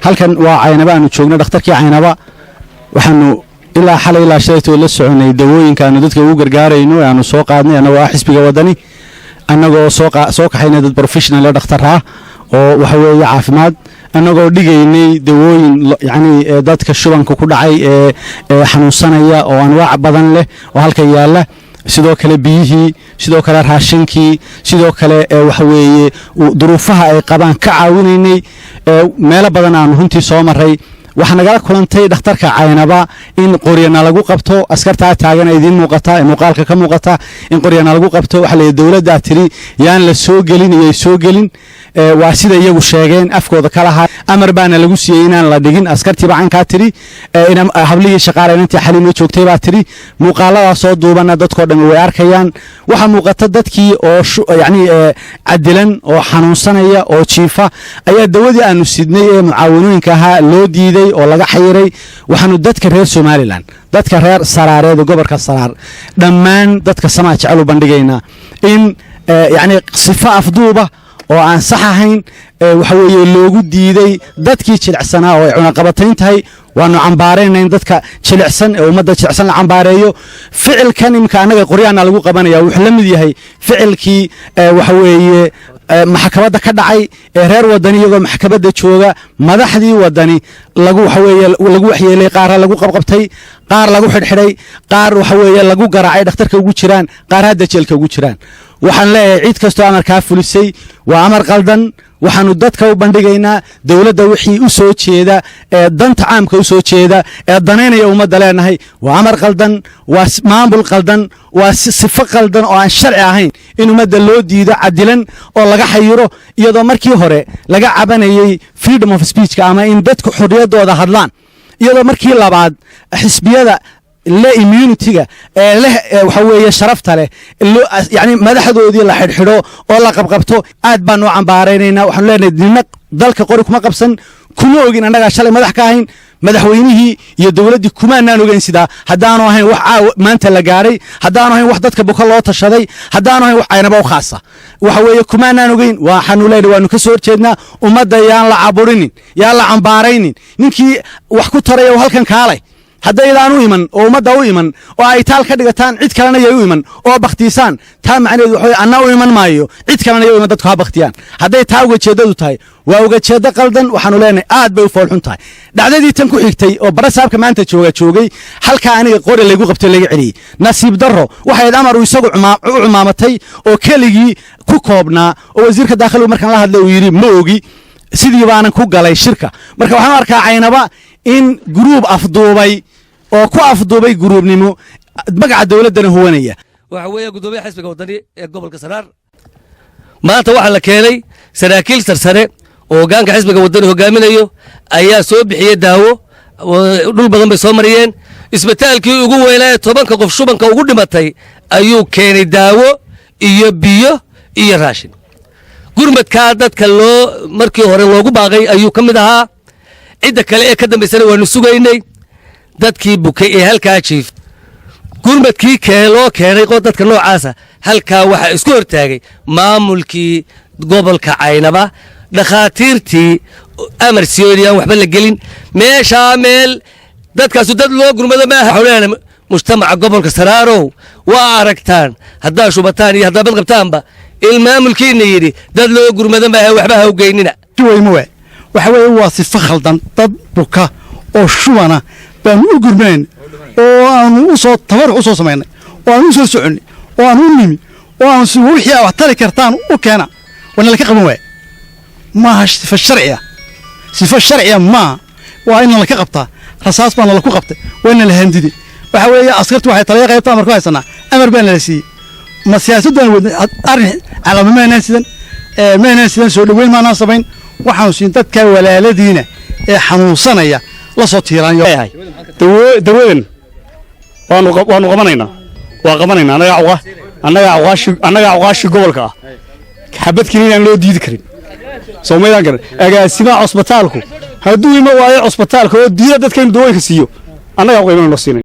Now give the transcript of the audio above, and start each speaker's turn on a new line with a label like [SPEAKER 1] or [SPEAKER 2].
[SPEAKER 1] Halkan waa Caynaba aanu joogno, dhakhtarkii Caynaba. Waxaanu ilaa xalay, ilaa shalaytoo la soconay dawooyinka aanu dadka ugu gargaarayno ee aanu soo qaadnay, annagoo ah xisbiga Wadani, annagoo soo kaxaynay dad professional ee dhakhtar ah oo waxa weeye caafimaad, annagoo dhigaynay dawooyin, yacni dadka shubanka ku dhacay ee xanuunsanaya oo anwaac badan leh oo halka yaalla, sidoo kale biyihii, sidoo kale raashinkii, sidoo kale waxa weeye duruufaha ay qabaan ka caawinaynay. Meelo badan aanu runtii soo maray. Waxaa nagala kulantay dhakhtarka Caynaba in qoryana lagu qabto. Askartaa taagan ee idiin muuqata ee muuqaalka ka muuqata in qoryana lagu qabto. Waxaa la yidhi dowladdaa tiri yaan la soo gelin iyo soo gelin. Waa sida iyagu sheegeen, afkooda ka lahaa. Amar baana lagu siiyey inaan la dhigin. Askartiiba caynkaa tiri, hablihii shaqaale, inantii Xaliimo joogtay baa tiri. Muuqaaladaa soo duubana dadkoo dhan way arkayaan. Waxaa muuqata dadkii oo yacni cadilan oo xanuunsanaya oo jiifa ayaa dawadii aanu sidnay ee mucaawanooyinka ahaa loo diiday oo laga xayiray. Waxaanu dadka reer Somaliland, dadka reer Saraareed ee gobolka Saraar, dhammaan dadka samaa jecel u bandhigaynaa in yacni sifo afduuba oo aan sax ahayn waxa weeye loogu diiday dadkii jilicsanaa oo ay cunaqabatayn tahay. Waanu cambaaraynaa in dadka jilicsan ee ummadda jilicsan la cambaareeyo. Ficilkan imika annaga qoryaana lagu qabanaya wuxuu la mid yahay ficilkii waxa weeye maxkamadda ka dhacay ee reer Wadani, iyagoo maxkamadda jooga, madaxdii Wadani lagu waxa weeye lagu waxyeelay, qaarra lagu qabqabtay, qaar lagu xidhxidhay, qaar waxa weeye lagu garaacay, dhakhtarka ugu jiraan, qaar hadda jeelka ugu jiraan. Waxaan leeyahay cid kastoo amarkaa fulisay waa amar qaldan. Waxaanu dadka u bandhigaynaa, dowladda wixii u soo jeeda ee danta caamka u soo jeeda ee danaynaya ummadda leenahay, waa amar qaldan, waa maamul qaldan, waa sifo qaldan oo aan sharci ahayn in ummadda loo diido cadilan oo laga xayiro, iyadoo markii hore laga cabanayey freedom of speechka ama in dadku xorriyaddooda hadlaan, iyadoo markii labaad xisbiyada le immunity-ga ee leh waxa weeye sharafta leh yacni madaxdoodii la xidhxidho oo la qabqabto. Aad baanu u cambaaraynaynaa. Waxaanu leenahay nina dalka qori kuma qabsan, kuma ogin. Annagaa shalay madax ka ahayn madaxweynihii iyo dowladdii, kumaanaan ogeyn sidaa. Haddaanu ahayn wax caawa maanta la gaadhay, haddaanu ahayn wax dadka buka loo tashaday, haddaanu ahayn wax Caynaba u khaasa, waxa weeye kumaanaan ogeyn. Waxaanu leenahay waanu ka soo horjeednaa. Ummadda yaan la caburinin, yaan la cambaaraynin. Ninkii wax ku taraya oo halkan kaalay, haddaydaan u iman oo ummadda u iman oo ay taal ka dhigataan, cid kalena yay u iman oo bakhtiisaan. Taa macnaheedu waxa weye anna u iman maayo, cid kalena yay u iman, dadku ha bakhtiyaan. Hadday taa ugajeeddadu tahay, waa ugajeeddo qaldan. Waxaanu leenahay aad bay u foolxun tahay. Dhacdadii tan ku xigtay oo barasaabka maanta jooga joogay halkaa aniga qori laygu qabtay, laga celiyey, nasiib darro waxayd amar uu isagu u cumaamatay oo keligii ku koobnaa oo wasiirka daakhiligu markaan la hadlay uu yidhi ma ogi. Sidii baanan ku galay shirka. Marka waxaan u arkaa Caynaba in guruub afduubay oo ku afduubay guruubnimo, magaca dowladdana huwanaya.
[SPEAKER 2] Waxa weeye guddoomiyaha xisbiga Wadani ee gobolka Saraar. Maanta waxaa la keenay saraakiil sarsare oo hoggaanka xisbiga Wadani hogaaminayo ayaa soo bixiyey daawo. Dhul badan bay soo mariyeen. Isbitaalkii ugu weynaa ee 10-ka qof shubanka ugu dhimatay ayuu keenay daawo iyo biyo iyo raashin. Gurmadkaa dadka loo markii hore loogu baaqay ayuu ka mid ahaa. Cidda kale ee ka dambaysana waanu sugaynay. Dadkii bukay ee halkaa jiif, gurmadkii loo keenay oo dadka noocaasa halkaa waxaa isku hortaagay maamulkii gobolka Caynaba, dhakhaatiirtii amar siyooni aan waxba la gelin meeshaa. Meel dadkaasu dad loo gurmado maaha. Waxaan leenahay mujtamaca gobolka Saraarow, waa aragtaan haddaa shubataan iyo haddaa bad qabtaanba in maamulkiina yidhi dad loo gurmado maaha, waxba ha u geynina.
[SPEAKER 3] Weymowe, waxa weeye waa sifo khaldan. Dad buka oo shubana baanu u gurmanayn oo aanu u soo tabaruc u soo samaynay oo aanu u soo soconnay oo aanu u nimi oo aanu si wixii aa wax tari kartaan u keena, waana laka qaban waaya. Maaha sifo sharciya, sifo sharciya maaha. Waa in laka qabtaa. Rasaas baana laku qabtay, waana la handiday. Waxa weeye askartu waxay talaya qaybta amar ku haysanaa, amar baana la siiyey. Ma siyaasaddan wadnay? Arrin calama maanaan sidan, maanaan sidan soo dhoweyn, maanaan samayn. Waxaanu siin dadka walaaladiina ee xanuunsanaya la soo tiiraanyo.
[SPEAKER 4] Dawadan waanu qabanaynaa, waa qabanaynaa. Annaga cuqaashi gobolka ah, xabadkiina inaan loo diidi karin soomaydaan garan. Agaasimaha cusbitaalku hadduu ima waayo cusbitaalka oo diida dadka inu dawooyinka siiyo, annagaa uqaybana noo siinay.